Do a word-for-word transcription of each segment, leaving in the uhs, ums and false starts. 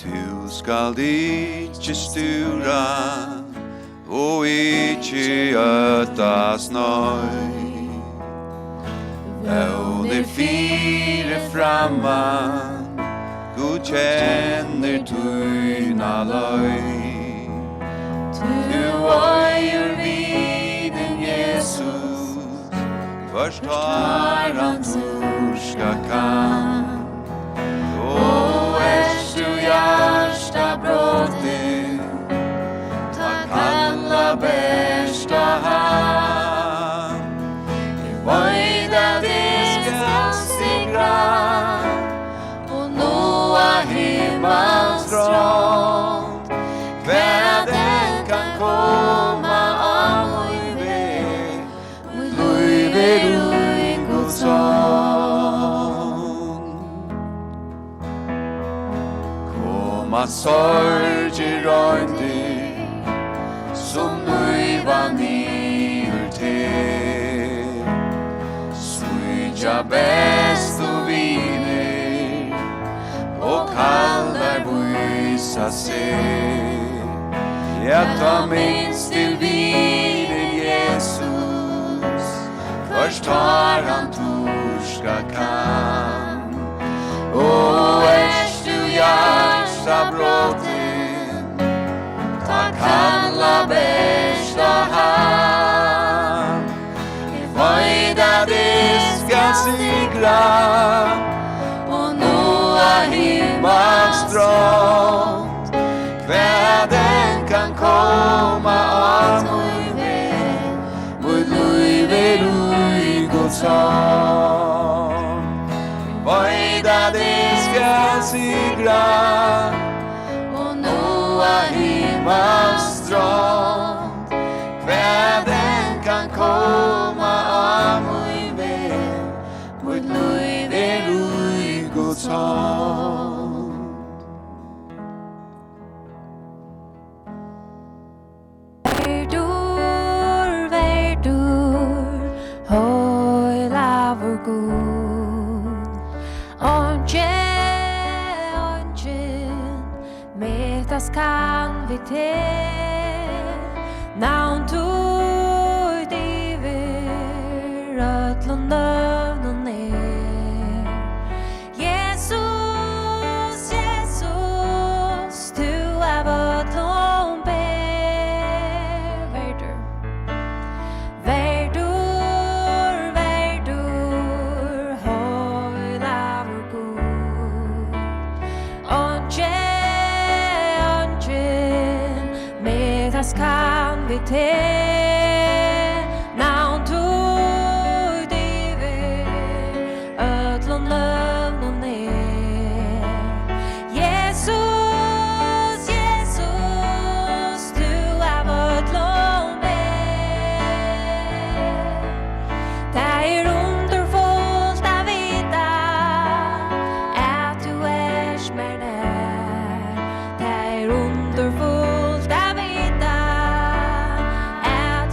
Tú skalt ikki stúra og ikki óttast, nei. Vón er fyri framman, Gud kennir tína leið. Tú eigur vinin Jesus, hvørt tá hann turka kann. Og ert tú hjartabrotin, tá kalla bert á hann. Eg veit, at eg skal sigra og náa himmals trond. Hvat enn kann koma á mín veg, mítt lív er í Guds hond. Koma sorgir, royndir, sum nýva niður teg, svíkja bestu vinir og kaldar vísa seg. Ja, tá minst til vinin Jesus, hvørt tá hann turka kann. Og ert tú hjartabrotin, tá kalla bert á hann. Eg veit, at eg skal sigra og náa himmals trond. Hvat enn kann koma á mín veg, mítt lív er í Guds hond. Eg veit, at eg skal sigra og náa himmals trond. Hvat enn kann koma á mín veg, mítt lív er í Guds hond. Verður, verður, heilagur Gud, einki, eingin metast kann við teg, navn títt yvir øllum nøvnum er. Jesus, Jesus, tú av øllum ber. Verður, verður, verður, heilagur Gud. Einki, eingin metast kann við teg, navn títt yvir øllum nøvnum er. Jesus, Jesus, tú av øllum ber. Tað er undurfult at vita, at tú ert mær nær. Tað er undurfult at vita, at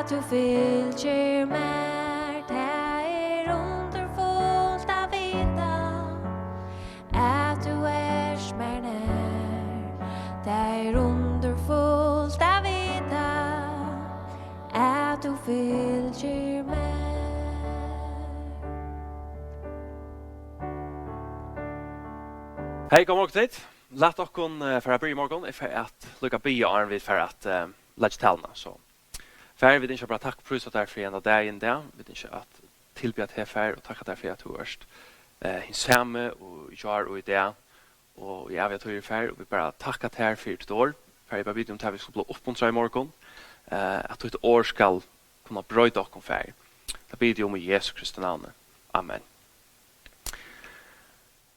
Tú fylgir mær, tað er undurfult at vita, at tú ert mær nær. Tað er undurfult at vita, at tú fylgir mær. Hey, góðan morgun, tit. Lat okkum, eh, fara at byrja í morgun. Eg fari at líka biðja, áðrenn vit fara at, eh, leggja taluna. So, Faðir, vit ynskja bara takk og prísa tær fyri henda dagin í dag. Vit ynskja at tilbiðja teg, Faðir, og takka tær fyri, at tú ert, eh, hin sami og í gjár og í dag og í ævigar tíðir, Faðir. Og vit bara takka tær fyri títt orð. Faðir, eg bara biði um, at vit skulu blíva uppmuntrað í morgun, eh, at títt orð skal kunna broyta okkum, Faðir. Tað biði eg um í Jesu Kristi navni. Amen.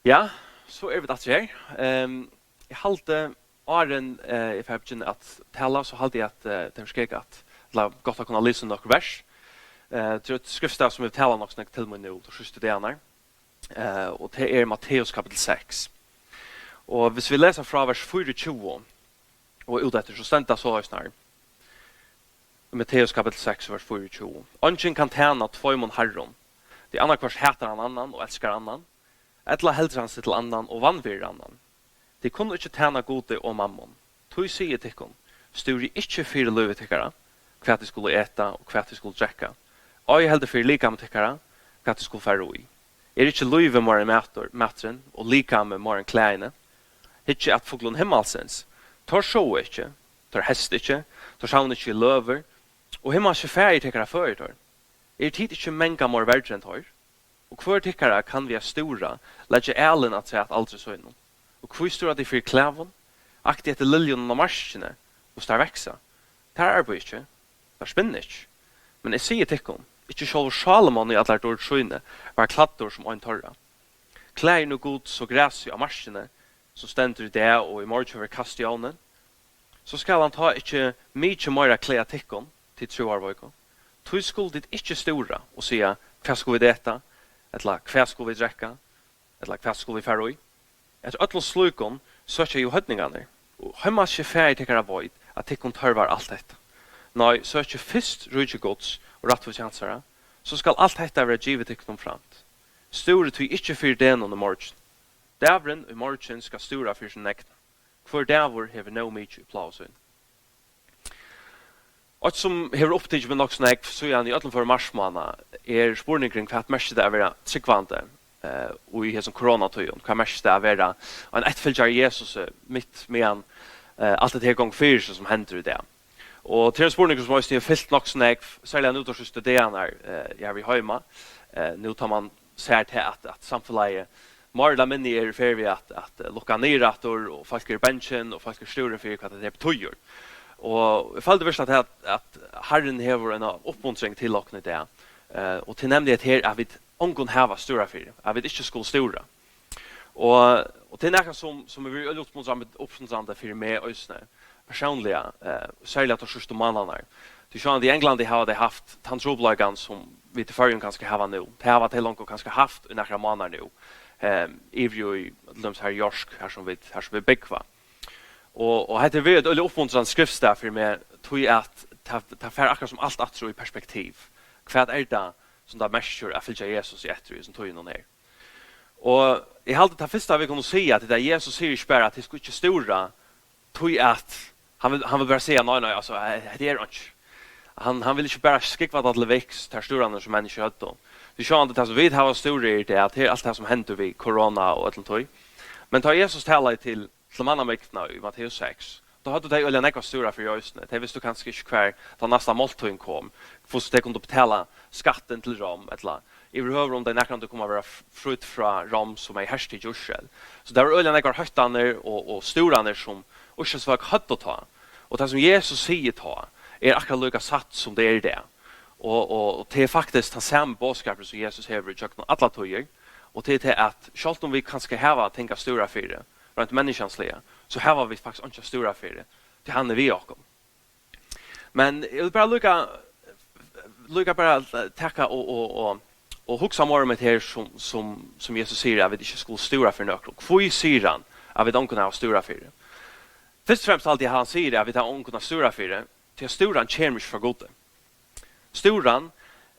Ja, so eru vit aftur her. Ehm, eg haldi, áðrenn, eh, eg fari at begynna at tala, so haldi eg at, eh, tað er skegg at, ella gott at kunna lesa nøkur vers. Eh, tað er eitt skriftstað sum hevur talað nokk so nógv til mín nú, teir síðstu dagarnar. Eh, og tað er Matteus kapittul seks. Og hvis vit lesa frá vers fýraogtjúgu og út eftir, so stendur tað soleiðis her. Matteus kapittul seks, vers fýraogtjúgu. Eingin kann tæna tveimum harrum, tí annaðhvørt hatar hann annan og elskar annan, ella heldur hann seg til annan og vanvirðir annan. Tit kunnu ikki tæna Gudi og mammon. Tí sigi eg tykkum, stúrið ikki fyri lívi tykkara, hvat tit skulu eta og hvat tit skulu drekka, ei heldur fyri likami tykkara, hvat tit skulu fara í. Er ikki lívið meira enn matur, maturin, og likamið meira enn klæðini? Hyggið at fuglum himmalsins. Teir sáa ikki, teir heysta ikki, teir savna ikki í løður, og himmalski Faðir tykkara føðir teir. Eru tit ikki mangan meira verdir enn teir? Og hvør tykkara kann við at stúra leggja alin afturat aldri sínum? Og hví stúra tit fyri klæðum? Aktið eftir liljunum á markini, hvussu tær vaksa. Tær arbeiða ikki, tær spinna ikki. Men eg sigi tykkum, ikki sjálvur Sálomon í allari dýrd síni var klæddur sum ein teirra. Klæðir nú Gud so grasið á markini, sum stendur í dag og í morgin verður kastað í ovnin, so skal hann tá ikki mikið meira klæða tykkum, tit trúarveiku? Tí skulu tit ikki stúra og siga, hvat skulu vit eta? Ella hvat skulu vit drekka? Ella hvat skulu vit fara í? Eftir øllum slíkum søkja jú heidningarnir, og himmalski Faðir tykkara veit, at tykkum tørvar alt hetta. Nei, søkið fyrst ríki Guds og rættvísi hansara, so skal alt hetta verða givið tykkum umframt. Stúrið tí ikki fyri degnum í morgin. Dagurin í morgin skal stúra fyri sín egna. Hvør dagur hevur nóg mikið í plágu síni. Eitt sum hevur upptikið meg nokk so nógv, síðan í øllum førum marsmánaða, er spurningurin, hvat merkir tað at vera trúgvandi, eh, í hesum koronatíðum? Hvat merkir tað at vera ein eftirfylgjari Jesusi mitt meðan, eh, alt hetta her gongur fyri seg, sum hendir í dag? Og tað er ein spurningur, sum eisini hevur fylt nokk so nógv, serliga nú teir síðstu dagarnar, eh, eg havi heima. Eh, nú tá man sær tað, at, at samfelagið meir ella minni er í ferð við at, at lukka niður aftur, og fólk eru bangin, og fólk eru stúrin fyri, hvat tað her betýðir. Og eg føldi virkiliga, at, at Harrin hevur eina uppmuntring til okkum í dag. Eh, og til nemliga at her, at vit ongum hava at stúra fyri, at vit ikki skulu stúra. Og, og tað er nakað sum, sum hevur verið øgiliga uppmuntrandi, uppmuntrandi fyri meg eisini, persónliga, eh, serliga teir síðstu mánaðirnar. Tí sjálvandi í Onglandi hava tey havt tann trupulleikan, sum vit í Føroyum kanska hava nú. Tað hava tey longu kanska havt í nakrar mánaðir nú, eh, yvir í, til dømis, har í York, har sum vit, har sum vit búgva. Og, og hetta er verið eitt øgiliga uppmuntrandi skriftstað fyri meg, tí at tað, tað fær akkurát sum alt aftur í perspektiv. Hvat er tað, sum tað merkir at fylgja Jesusi eftir í hesum tíðunum her? Og eg haldi, tað fyrsta vit kunnu siga, at tað er, Jesus sigur ikki bara, at tit skulu ikki stúra, tí at hann vil, hann vil bara siga, nei, nei, altso, he-, hetta er einki. Hann, hann vil ikki bara skúgva tað til viks, tær stúranir, sum menniskju høvdu. Tí sjálvandi, tað sum vit hava stúrað, er tað, at her, alt tað sum hendir við korona og øllum tí. Men tá Jesus talaði til, til mannamúgvuna í Matteus seks, tá høvdu tey øgiliga nógv at stúra fyri eisini. Tey vistu kanska ikki, hvar tann næsta máltíðin kom, hvussu tey kundu betala skattin til Rom, ella yvirhøvur, um tey nakrantíð komu at vera f-, frídd frá Rom, sum hevði hertikið Ísrael. So tað var øgiliga nógvar hóttanir og, og stúranir, sum Ísraelsfólk høvdu tá. Og tað, sum Jesus sigur tá, er akkurát líka satt, sum tað er í dag. Og, og, og tað er faktiskt tann sami boðskapurin, sum Jesus hevur í gjøgnum allar tíðir. Og tað er tað, at sjálvt um vit kanska hava ting at stúra fyri, reint menniskjansliga, so hava vit faktiskt einki at stúra fyri, tí hann er við okkum. Men eg vil bara líka, líka bara taka og, og, og, og hugsa meira um hetta her, sum, sum, sum Jesus sigur, at vit ikki skulu stúra fyri nøkrum. Hví sigur hann, at vit ongum hava at stúra fyri? Fyrst og fremst haldi eg, hann sigur, at vit hava ongum at stúra fyri, tí at stúran kemur ikki frá Gudi. Stúran,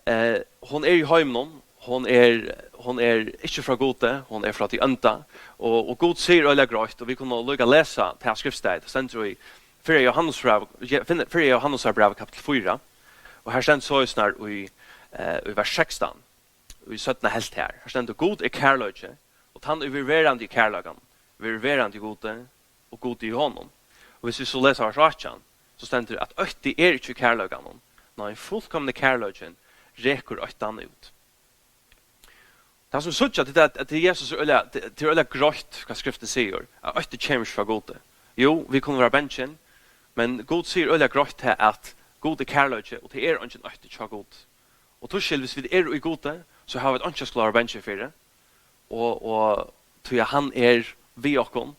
eh, hon er í heiminum, hon er, hon er ikki frá Gudi, hon er frá tí ónda, og, og Gud sigur øgiliga greitt, og vit kunnu líka lesa tað skriftstaðið, tað stendur í fyrra Jóhannesbræv, fyrra Jóhannesbræv kapitul fýra, og her stendur soleiðis nær í, eh, í vers sekstan, í seinna helvt her. Her stendur: "Gud er kærleiki, og tann, ið verður verandi í kærleikanum, verður verandi í Gudi, og Gud í honum." Og hvis vit so lesa vers átjan, so stendur, at ótti er ikki í kærleikanum, nei, fullkomni kærleikin rekur óttan út. Tað sum síggja, tað er at, at Jesus er øgiliga, tað er øgiliga greitt, hvat skriftin sigur, at ótti kemur ikki frá Gudi. Jú, vit kunnu vera bangin, men Gud sigur øgiliga greitt her, at Gud er kærleiki, og tað er eingin ótti hjá Gud. Og tískil, hvis vit eru í Gudi, so hava vit einki at skula vera bangin fyri. Og, og tí at hann er við okkum,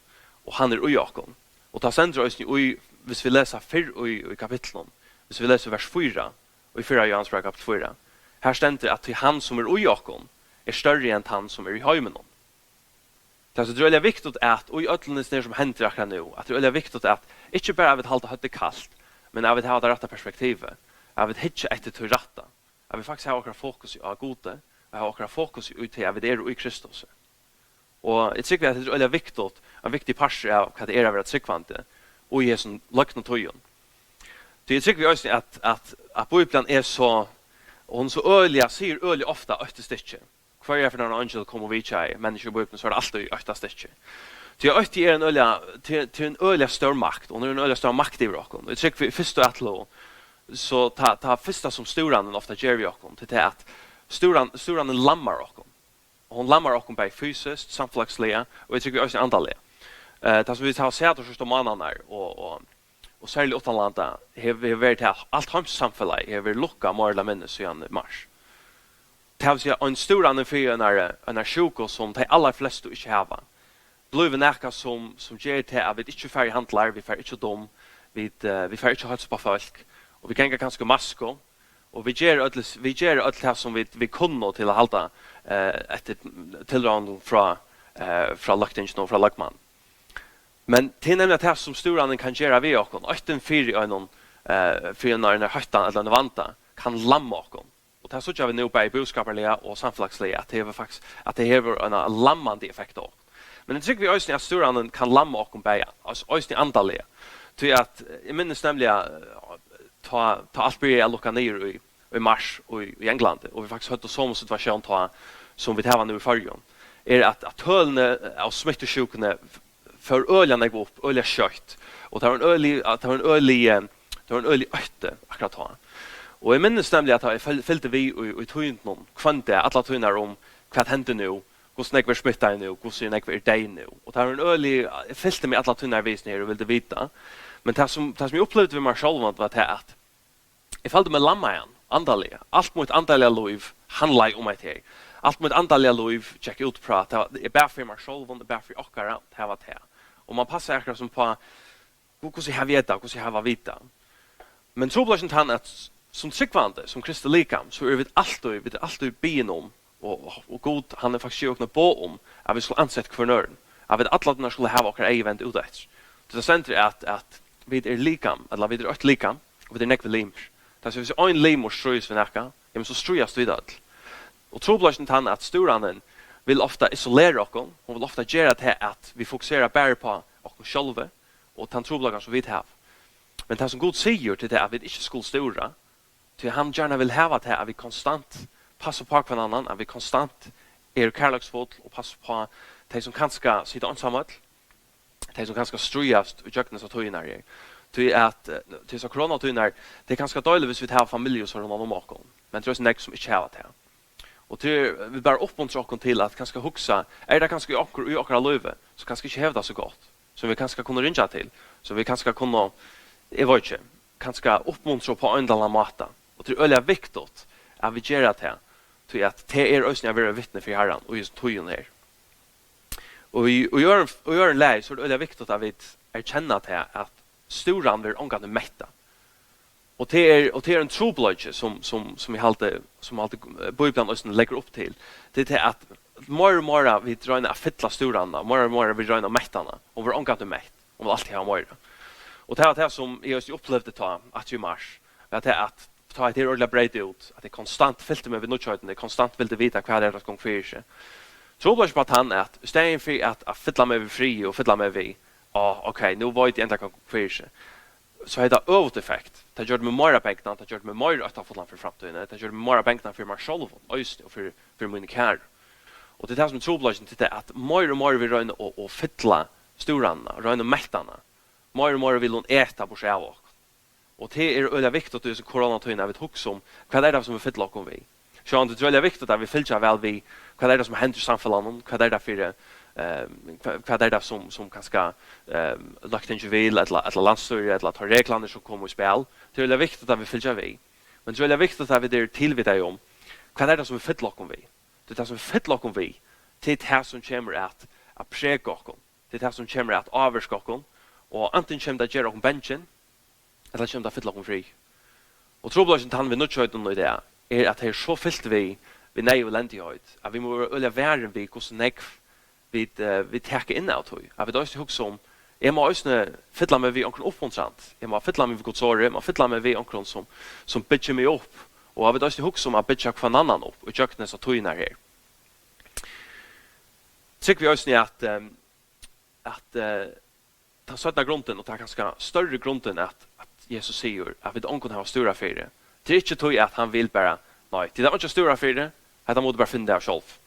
og hann er í okkum. Og tað stendur eisini í, hvis vit lesa fyrr í, í kapitlinum, hvis vit lesa vers fýra í fyrra Jóhannesbræv kapitul fýra, her stendur, at tí hann sum er í okkum, er størri enn tann sum er í heiminum. Tað er øgiliga viktigt, at í øllum hesum her sum hendir akkurát nú, at tað er øgiliga viktigt, at ikki bara at vit halda høvdið kalt, men at vit hava tað rætta perspektivið, at vit hyggja eftir tí rætta, at vit faktiskt hava okkara fokus á Gudi, og hava okkara fokus í tí, at vit eru í Kristusi. Og eg trúgvi, at tað er øgiliga viktigt, ein viktigur partur av, hvat tað er at vera trúgvandi í hesum løgnu tíðum. Tí eg trúgvi eisini, at, at, at Bíblian er so, og hon so øgiliga, sigur øgiliga ofta eitt stykki. Hvørja ferð ein eingil kom og vitjaði menniskju í Bíbliuni, so er tað altíð eitt stykki. Tí eitt er ein øgiliga, tí, tí ein øgiliga stór makt, og hon er ein øgiliga stór makt yvir okkum. Eg trúgvi í fyrstu atløgu, so tað, tað fyrsta sum stúranin ofta ger við okkum, tað er tað, at stúran, stúranin lammar okkum. Og hon lammar okkum bæði fysiskt, samfelagsliga, og eg trúgvi eisini andaliga. Eh, tað sum vit hava sæð teir síðstu mánaðirnar, og, og, og serliga uttanlanda, hevur, hevur verið tað, at alt heimssamfelagið hevur verið lukkað meira ella minni síðan í mars. Tað vil siga, ein stúranin fyri einari, einari sjúku, sum tey allarflestu ikki hava, blívur nakað, sum, sum ger tað, at vit ikki fara í handlar, vit fara ikki á dom, vit, eh, vit fara ikki at heilsa upp á fólk, og vit ganga kanska í masku, og vit gera øll, vit gera øll tað, sum vit, vit kunnu til at halda, eh, eftir tilráðingum frá, eh, frá løgtinginum og frá løgmanni. Men tað er nemliga tað, sum stúranin kann gera við okkum. Óttin fyri einum, eh, fyri einum, einum hótta ella einum vanda kann lamma okkum. Og tað síggja vit nú bæði búskaparliga og samfelagsliga, at tað hevur faktiskt, at tað hevur eina lammandi effekt á okkum. Men eg trúgvi eisini, at stúranin kann lamma okkum bæði, als-, eisini andaliga. Tí at, eh, eg minnist nemliga, eh, tá, tá alt byrjaði at lukka niður í, í mars í, í Englandi, og vit faktiskt høvdu somu situatión tá, sum vit hava nú í Føroyum, er at, at tølini av smittusjúkuni f-, fór øgiliga nógv upp, øgiliga skjótt, og tað var ein øgilig, at tað var ein øgilig, eh, tað var ein øgilig ótti akkurát tá. Og eg minnist nemliga, at tá eg føl-, fylgdi við í, í tíðindunum hvønn dag, allar tíðirnar um hvat hendi nú, hvussu nógv er smittaði nú, hvussu nógv er deyð nú. Og tað var ein øgilig, eg fylgdi meg allar tíðirnar við, sum eg vildi vita. Men tað sum, tað sum eg upplivdi við mær sjálvum, var tað, at eg føldi meg lammaðan, andaliga. Alt mítt andaliga lív handlaði um hetta her. Alt mítt andaliga lív gekk út frá, tað var, eg bað fyri mær sjálvum, eg bað fyri okkara, tað var tað. Og man passar akkurát sum på, "Gud, hvussu havi eg tað? Hvussu hava vit tað?" Men trupulleikin er tann, at sum trúgvandi, sum Kristi likam, so eru vit altíð, vit eru altíð biðin um, og, og, og Gud, hann er faktiskt givið okkum eitt boð um, at vit skulu ansa eftir hvørjum øðrum, at vit allar tíðirnar skulu hava okkara eygu vend út eftir. Tí tað stendur, at, at vit eru likam, ella vit eru eitt likam, og vit eru nógvir limir. Tað vil siga, hvis ein limur stríðist við nakað, jamen, so stríðast vit øll. Og trupulleikin er tann, at stúranin vil ofta isolera okkum, hon vil ofta gera tað, at vit fokusera bara upp á okkum sjálvi, og tann trupulleikan, sum vit hava. Men tað, sum Gud sigur, til tað, at vit ikki skulu stúra, tí hann gjarna vil hava tað, at vit konstant passa upp á hvønn annan, at vit konstant eru kærleiksfull og passa upp á tey, sum kanska sita einsamøll, tey, sum kanska stríðast í gjøgnum hesar tíðirnar her. Tí at, eh, tí hesar koronatíðirnar, tað er kanska deiligt, hvis vit hava familju so rundan um okkum, men tað er eisini nógv, sum ikki hava tað. Og tí vil bara uppmuntra okkum til at kanska hugsa, er tað kanska onkur í okkara lívi, sum kanska ikki hevur tað so gott, sum vit kanska kunnu ringja til, sum vit kanska kunnu, eg veit ikki, kanska uppmuntra upp á ein ella annan máta. Og tað er øgiliga viktigt, at vit gera tað, tí at tað er eisini at vera vitni fyri Harran í hesum tíðum her. Og í, í øðrum, í øðrum lagi, so er tað øgiliga viktigt, at vit erkenna tað, at stúran verður ongantíð mettað. Og tað er, og tað er ein trupulleiki, sum, sum, sum eg haldi, sum eg haldi, eh, Bíblian eisini leggur upp til. Tað er tað, at meira og meira vit royna at fylla stúranina, meira og meira vit royna at metta hana, hon verður ongantíð mett, hon vil altíð hava meira. Og tað var tað, sum eg eisini upplivdi tá, aftur í mars, var tað, at tá hetta her ordiliga breyt út, at eg konstant fylti meg við nýggjheitini, eg konstant vildi vita, hvat er tað, sum gongur fyri seg. Trupulleikin var tann, at í staðin fyri at, at fylla meg við frið og fylla meg við, á, ok, nú veit eg endiliga, hvat gongur fyri seg, so hevði tað øvugt effekt. Tað gjørdi meg meira bangnan, tað gjørdi meg meira óttafullan fyri framtíðini, tað gjørdi meg meira bangnan fyri mær sjálvum eisini og fyri, fyri míni kæru. Og tað er tað, sum er trupulleikin, tað er tað, at meira og meira vit royna at, at fylla stúranina, royna at metta hana, meira og meira vil hon eta burtur av okkum. Og tað er øgiliga viktigt í hesum koronatíðini, at vit hugsa um, hvat er tað, sum vit fylla okkum við? Sjálvandi er tað øgiliga viktigt, at vit fylgja væl við, hvat er tað, sum hendir í samfelagnum, hvat er tað fyri, ehm, hva, hvat er tað, sum, sum kanska, ehm, løgtingið vil, ella, ella landsstýrið, ella teir reglurnar, sum koma í spæl. Tað er øgiliga viktigt, at vit fylgja við. Men tað er øgiliga viktigt, at vit eru tilvitaði um, hvat er tað, sum vit fylla okkum við? Tað er tað, sum vit fylla okkum við, tað er tað, sum kemur at, at prega okkum. Tað er tað, sum kemur at ávirka okkum. Og antin kemur tað at gera okkum bangin, ella kemur tað at fylla okkum frið. Og trupulleikin tann við nýggjheitunum í dag, er, at tað er so fylt við, við neyð og elendigheit, at vit mugu vera øgiliga varin við, hvussu nógv vit, eh, vit taka inn av tí. At vit eisini hugsa um, eg má eisini fylla meg við onkrum uppmuntrandi. Eg má fylla meg við Guds orð, eg má fylla meg við onkrum, sum, sum byggir meg upp. Og at vit eisini hugsa um at byggja hvønn annan upp, í gjøgnum hesar tíðirnar her. Trúgvi eg eisini, at, ehm, at, eh, tann seinna grundin, og tað er kanska størri grundin, at, at Jesus sigur, at vit ongum hava stúra fyri. Tað er ikki tí, at hann vil bara, nei, tit hava einki at stúra fyri, hetta mugu tit bara finna av sjálv.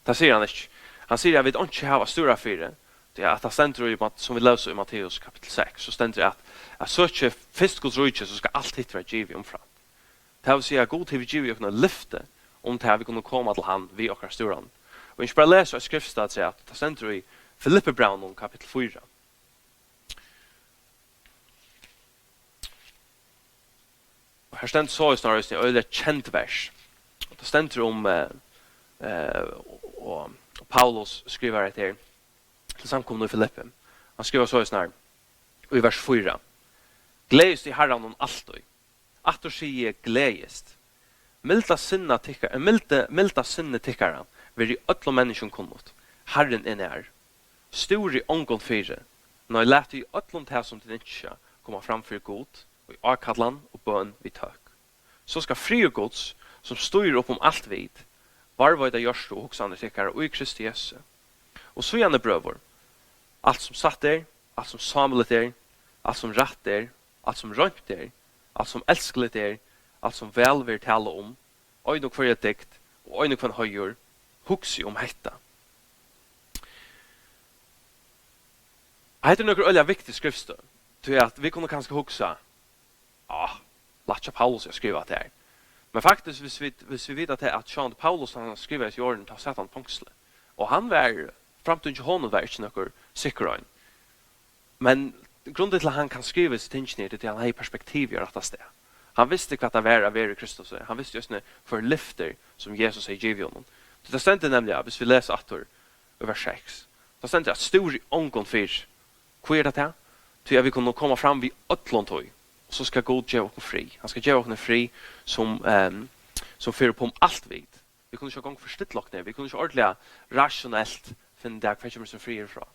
Tað sigur hann ikki. Hann sigur, at vit einki hava at stúra fyri, tí at tað stendur í Mat-, sum vit lósu í Matteus kapitel seks, so stendur, at, at søkið fyrst Guds ríki, so skal alt hitt vera givið umframt. Tað vil siga, at Gud hevur givið okkum eitt lyfti um tað, at vit kunnu koma til hann við okkara stúran. Og eg skal bara lesa eitt skriftstað afturat, tað stendur í Filippibrævinum, kapitel fýra. Og her stendur soleiðis, snarari, eisini, øgiliga kent vers. Og tað stendur um, eh, eh, og, og Paulus skrivar hetta her til samkomuna í Filippi. Hann skrivar soleiðis, snar, í vers fýra: Gleðist í Harranum altíð. Aftur sigi eg, gleðist. Milda sinna tykkara, eh, mildi, milda sinni tykkara veri øllum menniskjum kunnugt. Harrin er nær. Stúrið ongum fyri, nei, latið í øllum tað, sum tit ynskja, koma fram fyri Gud í ákallan og bøn við tøkk. So skal friður Guds, sum stýrir upp um alt vit, varðveita hjørtu og hugsanir tykkara í Kristi Jesu. Og síðani, brøður, alt sum satt er, alt sum sámiligt er, alt sum rætt er, alt sum reint er, alt sum elskuligt er, alt sum væl verður talað um, ein og hvørja dygd og ein og hvønn heiður, hugsið um hetta. Hetta er nøkur øgiliga viktig skriftstøð, tí at vit kunnu kanska hugsa, ah, lætt hjá Paulus at skriva hetta her. Men faktiskt, hvis vit, hvis vit vita, at, at sjálvandi Paulus, hann skrivaði hesi orðini, tá sat hann í fongsli. Og hann var, framtíðin hjá honum var ikki nøkur sikkur ein. Men grundin til, at hann kann skriva hesi tingini, er, tí hann hevði perspektiv í rætta stað. Hann visti, hvat tað var at vera í Kristus. Hann visti eisini, hvør lyftir, sum Jesus hevði givið honum. Tí tað stendur nemliga, hvis vit lesa aftur í vers seks, tá stendur, at stúrið ongum fyri. Hví er tað tað? Tí at vit kunnu koma fram við øllum tí. Og so skal Gud geva okkum frið. Hann skal geva okkum ein frið, sum, ehm, sum fer upp um alt vit. Vit kunnu ikki eingong forstilla okkum her. Vit kunnu ikki ordiliga rationelt finna út av, hvar kemur hesin friður frá.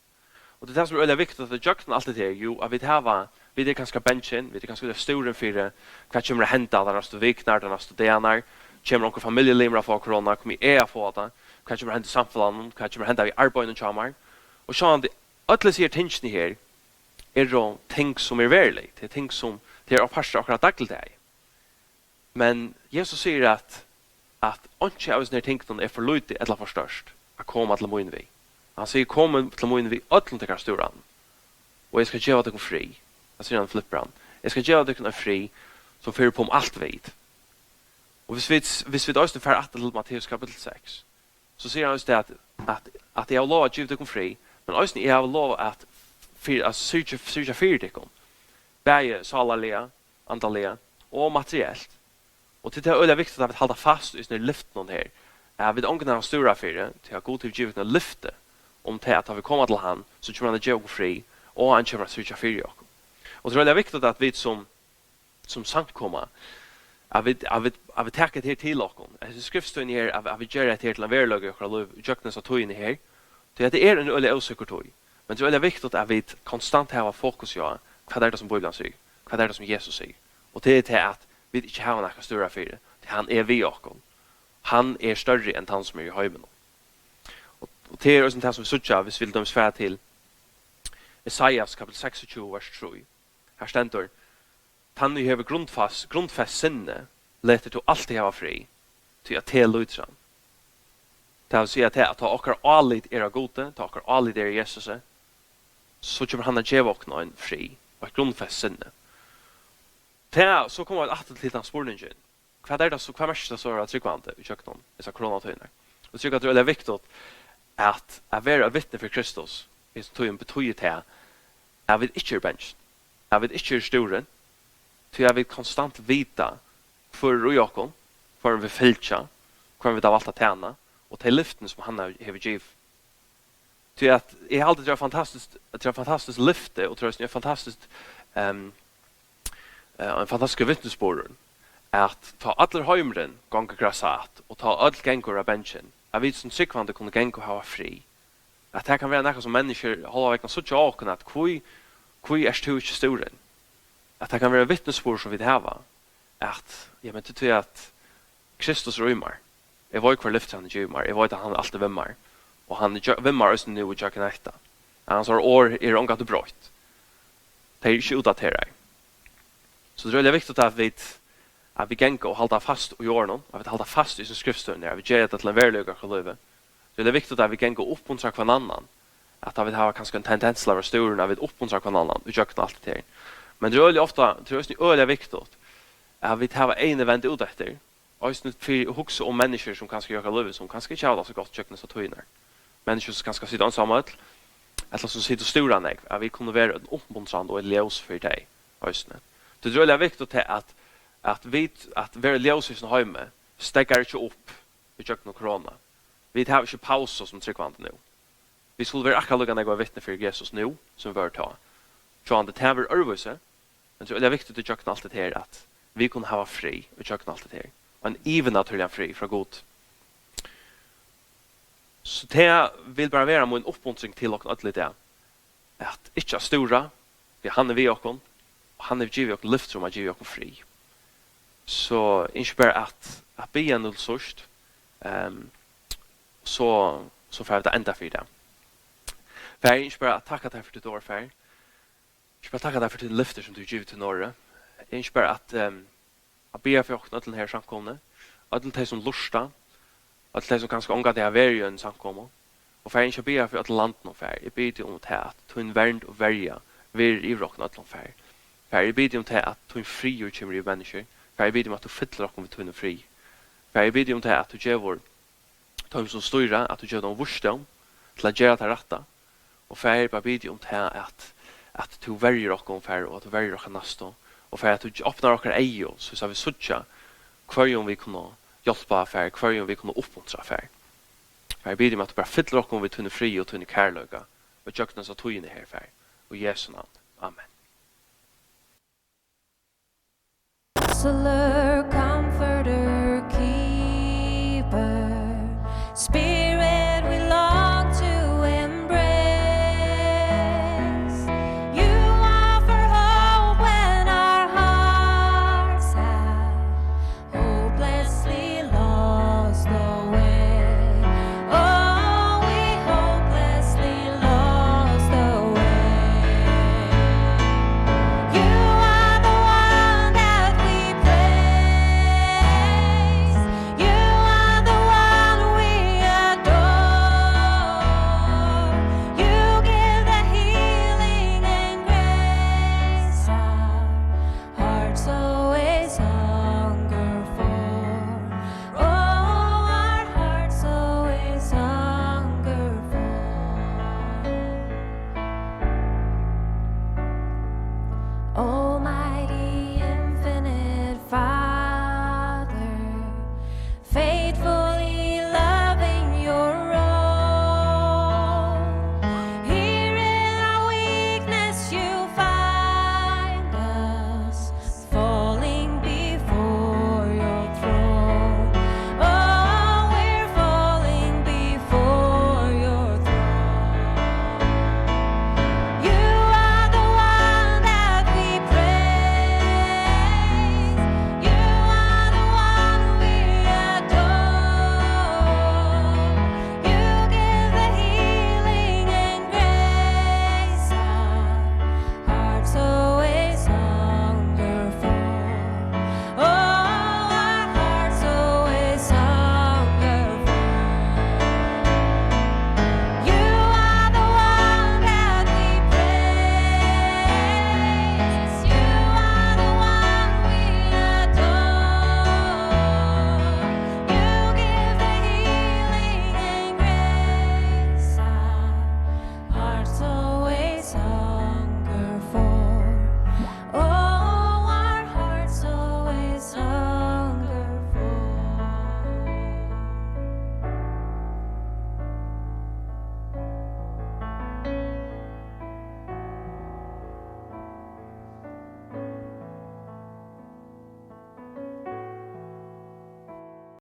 Og tað er tað, sum er øgiliga viktigt, at gjøgnum alt hetta her, jú, at vit hava, vit eru kanska bangin, vit eru kanska øgiliga stúrin fyri, hvat kemur at henda tær næstu vikurnar, tær næstu dagarnar, kemur onkur familjulimur at fáa korona, komi eg at fáa tað, hvat kemur at henda í samfelagnum, hvat kemur at henda við arbeiðinum hjá mær. Og sjálvandi, øll hesi her tingini her eru ting, sum eru verulig, tað er ting, sum, tað er ein partur av okkara dagligdagi. Men Jesus sigur, at, at einki av hesum her tingunum er for lítið ella for stórt at koma til mín við. Hann sigur, komið til mín við øllum tykkara stúranum, og eg skal geva tykkum frið. Tað sigur hann í Filipparum. Eg skal geva tykkum ein frið, sum fer upp um alt vit. Og hvis vit, hvis vit eisini fara aftur til Matteus kapitel seks, so sigur hann just tað, at, at, at eg havi lovað at geva tykkum frið, men eisini eg havi lovað at, fyri, at syrgja, syrgja fyri tykkum, bæði sálarliga, andaliga og materielt. Og tí tað er øgiliga viktigt, at vit halda fast í hesum lyftunum her, at vit ongan hava stúra fyri, tí at Gud hevur givið okkum eitt lyfti um tað, at tá vit koma til hann, so kemur hann at geva okkum frið, og hann kemur at syrgja fyri okkum. Og tað er øgiliga viktigt, at vit sum, sum samkoma, at vit, at vit, at vit taka hetta her til okkum. Hesi skriftstøðini her, at, at vit gera hetta her til ein veruleika í okkara lív, gjøgnum hesa tíðina her. Tí at tað er ein øgiliga ósikkur tíð. Men tað er øgiliga viktigt, at vit konstant hava fokus á, hvat er tað, sum Bíblian sigur? Hvat er tað, sum Jesus sigur? Og tað er tað, at vit ikki hava nakað at stúra fyri, tí hann er við okkum. Hann er størri enn tann, sum er í heiminum. Og, og tað er eisini tað, sum vit síggja, hvis vit til dømis fara til Esaias kapitel seksogtjúgu, vers trý. Her stendur: "Tann ið hevur grundfast, grundfest sinnið, letur tú altíð hava frið, tí at teg lýtur hann." Tað vil siga, at tá okkara álit er á Gudi, tá okkara álit er á Jesusi, so kemur hann at geva okkum ein frið og eitt grundfest sinni. Tað, so koma vit aftur til tann spurningin. Hvat er tað so, hvat merkir tað so at vera trúgvandi í gjøgnum hesar koronatíðirnar? Og eg trúgvi, at tað er øgiliga viktigt at, at vera eitt vitni fyri Kristus í hesum tíðum, betýðir tað at vit ikki eru bangin, at vit ikki eru stúrin, tí at vit konstant vita, hvør er í okkum, hvørjum vit fylgja, hvørjum vit hava valt at tæna, og tey lyftini, sum hann hevur, hevur givið. Tí at eg haldi, tað er fantastiskt, tað er fantastiskt lyfti, og tað er ein fantastisk, ehm, eh, ein fantastiskur vitnisburður, at tá allur heimurin gongur grassat, og tá øll ganga og eru bangin, at vit sum trúgvandi kunnu ganga og hava frið. At tað kann vera nakað, sum menniskjur hálva vegna síggja á okkum, at hví, hví ert tú ikki stúrin? At tað kann vera vitnisburður, sum vit hava, at, ja, men tað er tí, at Kristus er í mær. Eg veit, hvør lyfti hann hevur givið mær. Eg veit, at hann er altíð við mær. Og hann er gjø-, við mær eisini nú í gjøgnum hetta. At hansara orð eru ongantíð broytt. Tey eru ikki útdaterað. So tað er øgiliga viktigt, at vit, at vit ganga og halda fast í orðunum, at vit halda fast í hesum skriftstøðum, at vit gera tað til ein veruleika í okkara lívi. Tað er øgiliga viktigt, at vit ganga og uppmuntra hvønn annan. At tá vit hava kanska ein tendens til at vera stúrin, at vit uppmuntra hvønn annan í gjøgnum alt hetta her. Men tað er øgiliga ofta, tað er eisini øgiliga viktigt, at vit hava eyguni vend út eftir, eisini fyri at hugsa um menniskjur, sum kanska í okkara lívi, sum kanska ikki hava tað so gott gjøgnum hesar tíðirnar. Menniskjur, sum kanska sita einsamøll, ella sum sita og stúra nógv, at vit kunnu vera ein uppmuntran og eitt ljós fyri tey eisini. Tað er øgiliga viktigt, at, at vit, at vera ljós í hesum heimi, steðgar ikki upp í gjøgnum korona. Vit hava ikki pausu sum trúgvandi nú. Vit skulu vera akkurát líka nógv vitni fyri Jesus nú, sum vit vóru tá. Sjálvandi tað verður øðrvísi, men tað er øgiliga viktigt í gjøgnum alt hetta her, at vit kunnu hava frið í gjøgnum alt hetta her. Og ein yvirnatúrligan frið frá Gud. So tað vil bara vera mín uppmuntring til okkum øll í dag, at ikki at stúra, tí hann er við okkum, og hann hevur givið okkum lyftir um at geva okkum frið. So eg ynski bara at, at biðja nú til síðst, ehm, so, so fara vit at enda fyri í dag. Faðir, eg ynski bara at takka tær fyri títt orð, Faðir. Eg ynski bara at takka tær fyri tíni lyftir, sum tú hevur givið til Noreg. Eg ynski bara at, ehm, at biðja fyri okkum øllum her í samkomuni, øllum tey, sum lurta, øll tey, sum kanska ongantíð hava verið í einum samkomu. Og Faðir, eg ynski at biðja fyri øllum landinum, Faðir. Eg biði teg um tað, at tín vernd og verja verður yvir okkum øllum, Faðir. Faðir, eg biði teg um tað, at tín friður kemur yvir menniskjur. Faðir, eg biði teg um, at tú fyllir okkum við tínum friði. Faðir, eg biði teg um tað, at tú gevur teimum, sum stýra, at tú gevur teimum vísdóm til at gera tað rætta. Og Faðir, bara biði um tað, at, at tú verjir okkum, Faðir, og at tú verjir okkara næstu. Og Faðir, at tú opnar okkara eygu, so at vit síggja, hvørjum vit kunnu hjálpa, Faðir, hvørjum vit kunnu uppmuntra, Faðir. Faðir, eg biði um, at tú bara fyllir okkum við tíni friði og tíni kærleika, og gjøgnum hesa tíðina her, Faðir. Í Jesu navn. Amen. Sløkk